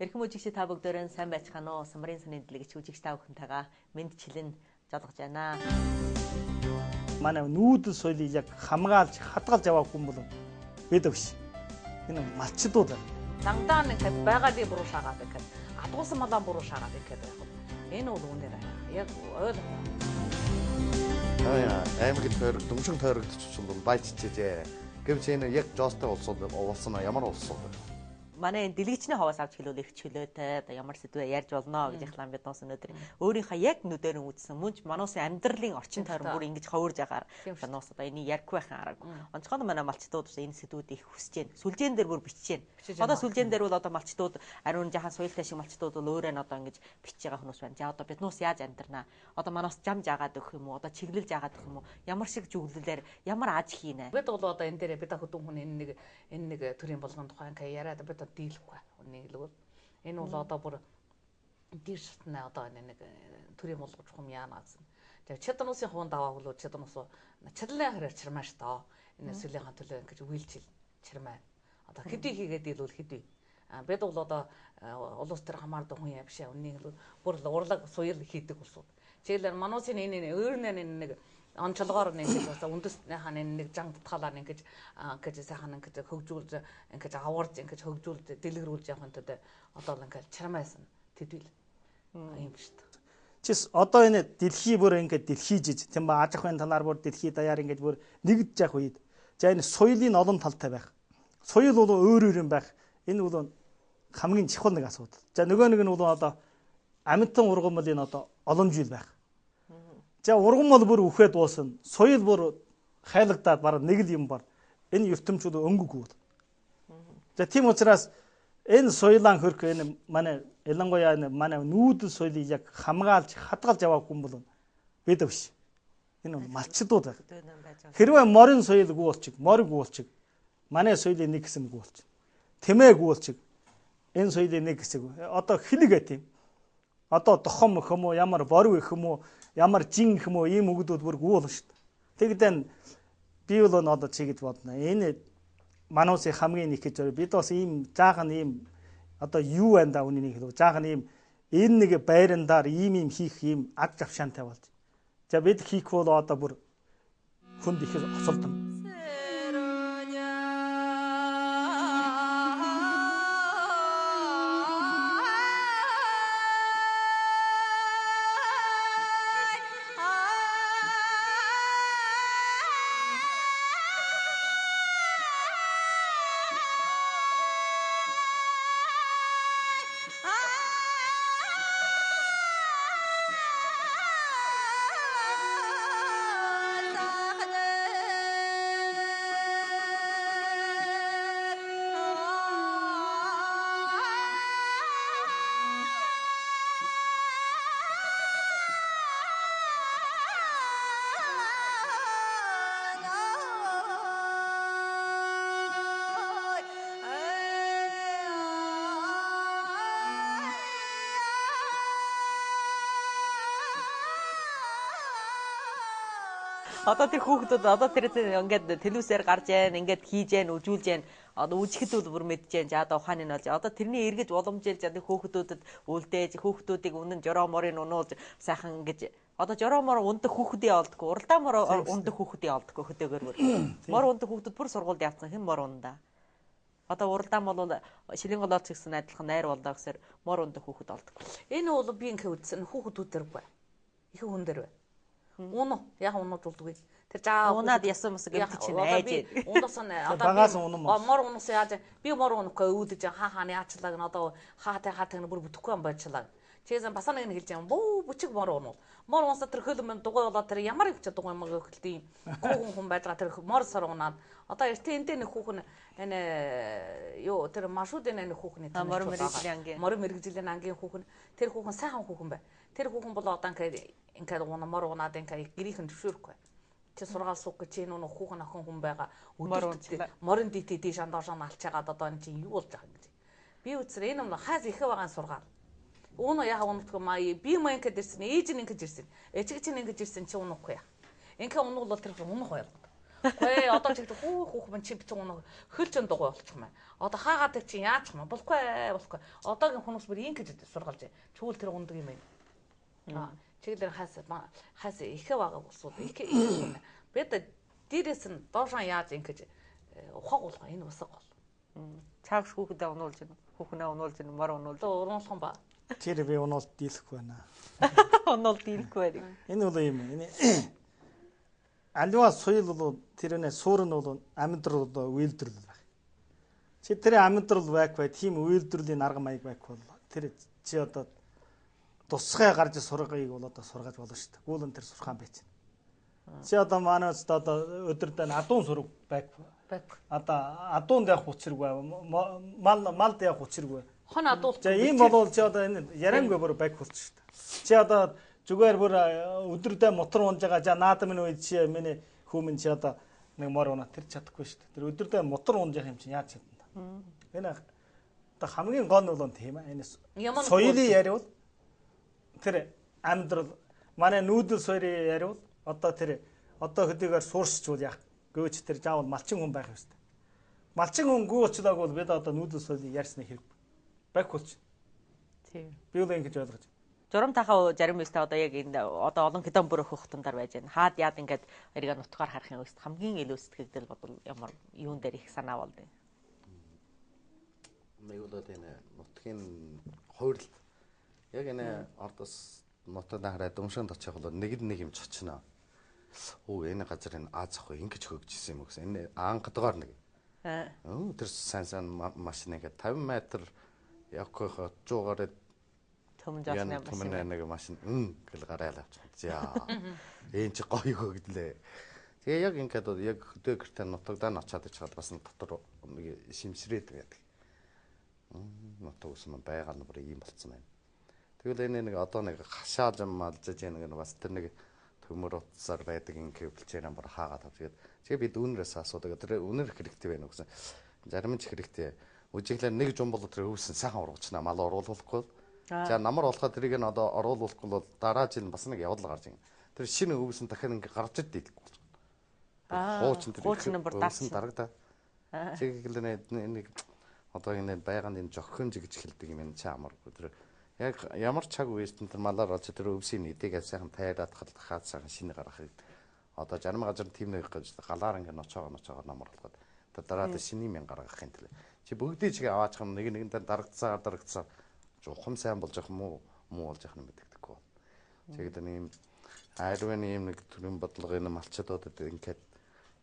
Эрхэм үжигч та бүгдээрэн сайн байцгаана уу? Самарын саны дэлгэж үжигч та бүхэнтэйгээ мэндчилэн жолгож байна. Манай нүүдэл соёлыг яг хамгаалж, хадгалж яваагүй юм бол бид биш. Энэ малчдууд байна. Дандаа нэг байгалийн буруу шаагаад гэхэд адгуусан малаа буруу шаагаад гэхэд байх. Энэ бол үүнээр яг ойлгох. Аа аймагт тойрог, дүмшин тойрогдчихсон бол баяжчихжээ. Гэвч энэ яг жоостой улсууд улс нь ямар улс вэ? Манай энэ дэлгэцний ховоос авч хэлвэл их чөлөөтэй одоо ямар сэдвээ ярьж болно гэж ихлам бид нуусан өнөөдөр өөрийнхөө яг нүдээр нь үзсэн мөн ч мануусын амьдралын орчин тойрон бүр ингэж ховорж агаар нуус одоо энийг ярихгүй байхын аргагүй. Онцгой нь манай малчдууд энэ сэдвүүд их хүсэж байна. Сүлжээн дээр бүр бичиж байна. Одоо сүлжээн дээр бол одоо малчдууд ариун жахан соёлтой шиг малчдууд бол өөрөө нь одоо ингэж бичиж байгаа хүмүүс байна. За одоо бид нуус яаж амьдрнаа? Одоо манаас жам жаагаад өгөх юм уу? Одоо чиглэл жаагаад өгөх юм уу? Ямар шиг зүглэлээр ямар аж хийнэ? Бид бол одоо энэ дээр бид хөдөн хүн энэ нэг төрийн болгон тухайн яриад бид дийлэхгүй. Үнийг л энэ бол одоо бүр дэр шатны одоо энэ нэг төрийн болгож хум яана гэсэн. Тэгээ чаднуусын хувын даваа болоо чаднуус чадлын хараар чирмааш тоо. Энэ сүлийнхаа төлөө ингэж үйлчил чирмаа. Одоо хэдий хийгээд дийлвэл хэдий. А бид бол одоо улс төр хамаардаг хүн юм биш. Үнийг л бүр урлаг суял хийдэг улсууд. Жишээлбэл мануусын энэ өөр нэг онцлогоор нэг ингэж бас үндэснийхаа нэг жан татгалаар ингэж ингэж сайхан ингэж хөгжүүлж ингэж аварж ингэж хөгжүүлж дэлгэрүүлж явахын тулд одоо л ингэж чармайсан тэдвэл юм шүү дээ. Чис одоо энэ дэлхий бүр ингэж дэлхийжиж тийм ба аж ахуйн талаар бүр дэлхий даяар ингэж бүр нэгдэж явах үед за энэ соёлын олон талтай байх. Соёл бол өөр өөр юм байх. Энэ бол хамгийн чухал нэг асуудал. За нөгөө нэг нь бол одоо амьтан ургамлын одоо боломжтой байх. За ургамал бүр үхээ дуусна. Соёл бүр хайлагдаад бараг нэг л юм бар. Энэ ертөнцүүд өнгөгүй. За тийм учраас энэ соёлын хөрх энэ манай ялангуяа энэ манай нүүдэл соёлыг яг хамгаалж, хадгалж яваагүй юм бол бид биш. Энэ бол малчдууд байна. Хэрвээ морин соёлгүй болчих, морьгүй болчих, манай соёлын нэг хэсэг гүй болчих. Тэмээгүй болчих. Энэ соёлын нэг хэсэг. Одоо хилэг ээ тийм. Одоо дохом их юм уу, ямар борв их юм уу, ямар жин их юм уу, ийм үгдүүд бүр гүү болно шүү дээ. Тэгдэн би бол одоо чи гэж бодно. Энэ мануусын хамгийн их гэж бид бас ийм жаахан ийм одоо юу байна да үнэнийг хэлв. Жаахан ийм энэ нэг байрандаар ийм ийм хийх ийм ад завшаантай болж. За бид хийх бол одоо бүр хүнд их осолдно. Одоо тэр хүүхдүүд одоо тэр ингээд телевизээр гарч яана, ингээд хийж яана, үжүүлж яана. Одоо үжихэд бол бүр мэдж яана. За одоо ухааны нь болж. Одоо тэрний эргэж уламжилж одоо хүүхдүүдэд үлдээж, хүүхдүүдийг үнэн жороо морыг унуулж сайхан ингэж одоо жороо мор ундаг хүүхдийн олдгүй, уралдаа мор ундаг хүүхдийн олдгүй хөдөөгөр бүр. Мор ундаг хүүхдүүд бүр сургуульд явцсан хэн мор ундаа. Одоо уралдаан бол шилийн голоор ч гэсэн адилхан найр болдоо гэсээр мор ундаг хүүхэд олдгүй. Энэ бол би ингээ үзсэн хүүхдүүд дээргүй. Их хүн дээр бай. Уну яг унууж болдгүй. Тэр жаа унаад ясан мас гэмт чинь айж. Унаас нь одоо багаас унам. Мор унаас яаж би мор унахгүй үүдэж хаа хааны яачлаа гэн одоо хаатай хаатай бүр бүтэхгүй юм байчлаа. Чээсэн бас нэг нь хэлж юм. Бөө бүчиг мор унуу. Мор унсаа тэр хөл мөн дугуй болоо тэр ямар их ч дугуй юм хөлтийн хүүхэн хүн байж байгаа тэр мор сор унаад одоо эртээ энтэй нэг хүүхэн энэ юу тэр маршрутын нэг хүүхний мор мэрэгжлийн ангийн мор мэрэгжлийн ангийн хүүхэн тэр хүүхэн сайхан хүүхэн бай. Тэр хүүхэн бол одоо ингээд ингээд мор унаад ингээд гэрийнхэн зөвшөөрөхгүй. Чи сургаал суух гэж энэ нүг хүүхэн охин хүн байгаа. Өдөрт морин дитээ дээш андоошоо алчаагаад одоо энэ чинь юу болж байгаа юм гэж. Би үзсээр энэ юм хаас их байгаа сургаал. Уна яа унахгүй маа би маа ингээд ирсэн ээж нь ингээд ирсэн. Ээжиг чинь ингээд ирсэн чи унахгүй яа. Ингээ унуул бол тэр унах ойлгоод. Үгүй одоо ч гэдэг хүүх мэн чи бицэн унаа хөлжөн дугуй болчих юм байна. Одоо хаагаад тэр чи яачих юм болохгүй болохгүй. Одоогийн хүмүүс бүр ингэж сургалж. Чүүл тэр ундаг юм байна. Аа чиглэр хаас хаас ихэ байгаа улсууд их их. Бид дээрээс нь доошоо яаж ингэж ухааг болох энэ усаг бол. Чаагш хүүхэдээ унуулж байна. Хүүхнээ унуулж байна, мор унуулж. Уруулах юм ба. Тэр би унуулт дийлэхгүй байна. Унуулт дийлэхгүй байна. Энэ бол юм. Энэ аливаа соёл бол тэрнээ суур нь бол амьдрал бол үйлдвэрлэл байх. Чи тэр амьдрал байхгүй, тийм үйлдвэрлэлийн арга маяг байхгүй бол тэр чи одоо тусгай гарч сургыг бол одоо сургаж болно шүү дээ. Гүйлэн тэр сурхаан байж. Чи одоо манайд одоо өдөрдөө адуун сураг байх. Одоо адуунд явах учиргүй, малд явах учиргүй. Хон адуулах. За ийм болвол чи одоо энэ яриангүй бүр байх болчих шүү дээ. Чи одоо зүгээр бүр өдөрдөө мотор унж байгаа. За наадам минь үед чи миний хүү минь чи одоо нэг мор унаа тэр чадахгүй шүү дээ. Тэр өдөрдөө мотор унж явах юм чинь яаж чадна. Энэ одоо хамгийн гол нь бол тийм ээ. Энэ соёлын яриул тэр амьдрал манай нүүдэл соёлын яриул одоо тэр одоо хөдийгээр сууршчвал яах гөөч тэр заавал малчин хүн байх ёстой. Малчин хүн гүү очлоог бол бид одоо нүүдэл соёлын ярьсны хэрэг байх болчих. Тийм. Би л ингэж ойлгож. Журам тахаа зарим өстэй одоо яг энэ одоо олон хэдэн бүр өөх тундар байж байна. Хаад яад ингээд эргээ нутгаар харах юм өст хамгийн илүү сэтгэгдэл бодвол ямар юун дээр их санаа болд юм. Нэг бол энэ нутгийн хувирлт яг энэ ордос нутад хараа дүмшэнд очих бол нэг нэг юм чочно. Өө энэ газар энэ Аз ах ингэж хөгжсөн юм гэсэн. Энэ анхдгаар нэг. Өө тэр сайн машин ингээд 50 метр явах 100-аар төмөн жаасны машин нэг машин гэл гараал авчих. За. Энэ чи гоё хөгдлээ. Тэгээ яг ингээд яг хөдөө гэртээ нутагдаа очиад ичхад бас дотор нэг шимсрээд байдаг. Нутаг ус маань байгаа нь бүр ийм болцсон байна. Тэгвэл энэ нэг одоо нэг хашааж малжаж нэг бас тэр нэг төмөр утсаар байдаг ингээ бэлчээрэн бүр хаагаад авч. Тэгээ бид үнэрээс асуудаг. Тэр үнэр хэрэгтэй байна уу гэсэн. Зарим нь ч хэрэгтэй. Үжиглээ нэг жумбал тэр өвсөн сайхан ургачнаа мал оруулахгүй. За намар болохоо тэрийг нь одоо оруулахгүй бол дараа жил бас нэг явдал гарч ийн. Тэр шинэ өвсөн дахин ингээ гарч ирдэг болчихно. Хуучин тэр өвсөн дарагдаа. Чиглэл нэг одоо энэ байгааны энэ зохимж гэж хэлдэг юм энэ чи амаргүй. Тэр яг ямар цаг үеэс тэр малаар олж тэр өвсийн эдийг сайхан тайраад хаад сайхан шинэ гаргахыг одоо зарим газар тийм нэг гэж галаар ингээ ночоогоо намар болгоод тэр дараа тэр шинэ юм гаргахын төлөө чи бүгдийг чиг аваачих юм нэг нэгэндээ дарагдсаар жухам сайн болж явах муу болж явах нь мэдэгдэхгүй. Тэгээд нэг юм айрвын юм нэг төрийн бодлого энэ малчдуудад ингээд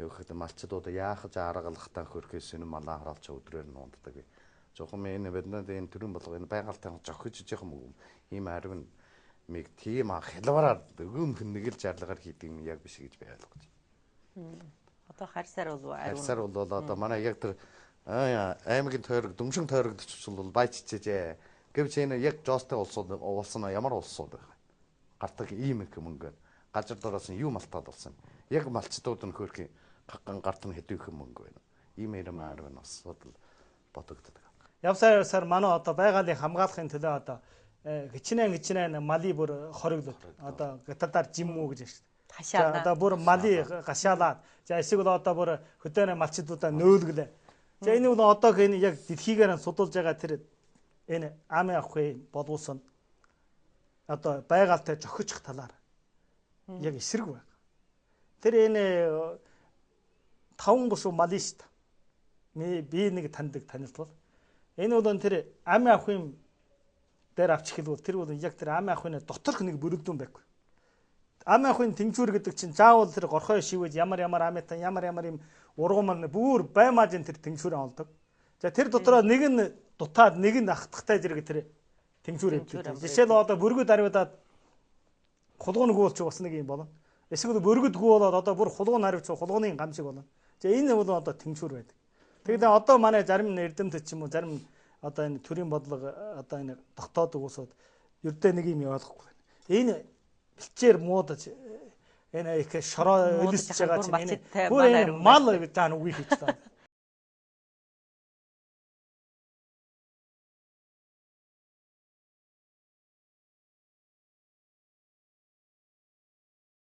юу гэхэд малчдууд яахаж аргалахтаа хөрхөөс энэ малаа харуулч өдрөөр нь унддаг. Жухам энэ биднээд энэ төрийн бодлого энэ байгальтай зохиж ижих юм ийм айрвын миг тийм хялбараар өгөөнх нэг л жарлагаар хийдэг юм яг биш гэж би ойлгож байна. Одоо харьсаар бол айрвын харьсаар бол одоо манай яг тэр аймгийн тойрог дүмшин тойрогдчихвол бол баяччихжээ. Гэвч энэ яг жоостой улсууд болсон ямар улсууд байх вэ? Гартаг ийм их мөнгө. Газар дороос нь юу малтаад болсон. Яг малчдууд нь хөөрхий гарт нь хэдийхэн мөнгө байна. Ийм юм арван асуудал бодогддог. Явсаар манай одоо байгалийн хамгаалахын төлөө одоо хичнээн мали бүр хориглоод одоо гатадаар жим үү гэж байна шүү дээ. Одоо бүр мали гашаалаад за эсвэл одоо бүр хөдөөнө малчдуудаа нөөлгөлээ. За энэ бол одоо энэ яг дэлхийгээр судалж байгаа тэр энэ амын авахыг боловсон одоо байгальтай зохичих талаар яг эсрэг байна. Тэр энэ 5 гушуу мали шүү дээ. Би нэг таньдаг танилтвал энэ бол тэр амын авахын дээр авч эхэлвэл тэр бол яг тэр амын авахын доторх нэг бүрэлдэхүүн байхгүй. Амын авахын тэнцвэр гэдэг чинь заавал тэр горхой шивэж ямар ямар амтан ямар ямар юм ургамал бүр баймаажин тэр тэнцвэр олдог. За тэр дотроо нэг нь дутаад нэг нь ахтахтай зэрэг тэр тэнцвэр эвддэг. Жишээл одоо бүргүүд аривдаад хулгуун гүйлч бас нэг юм болно. Эсвэл бүргүүд гүү болоод одоо бүр хулгуун аривч хулгууны гам шиг болно. За энэ бол одоо тэнцвэр байдаг. Тэгээд одоо манай зарим эрдэмтэд ч юм уу зарим одоо энэ төрийн бодлого одоо энэ тогтоодог улсууд ердөө нэг юм ойлгохгүй байна. Энэ бэлчээр муудаж энэ их шороо өлсөж байгаа чинь энэ бүр энэ мал гэж заа үгүй хийж таа.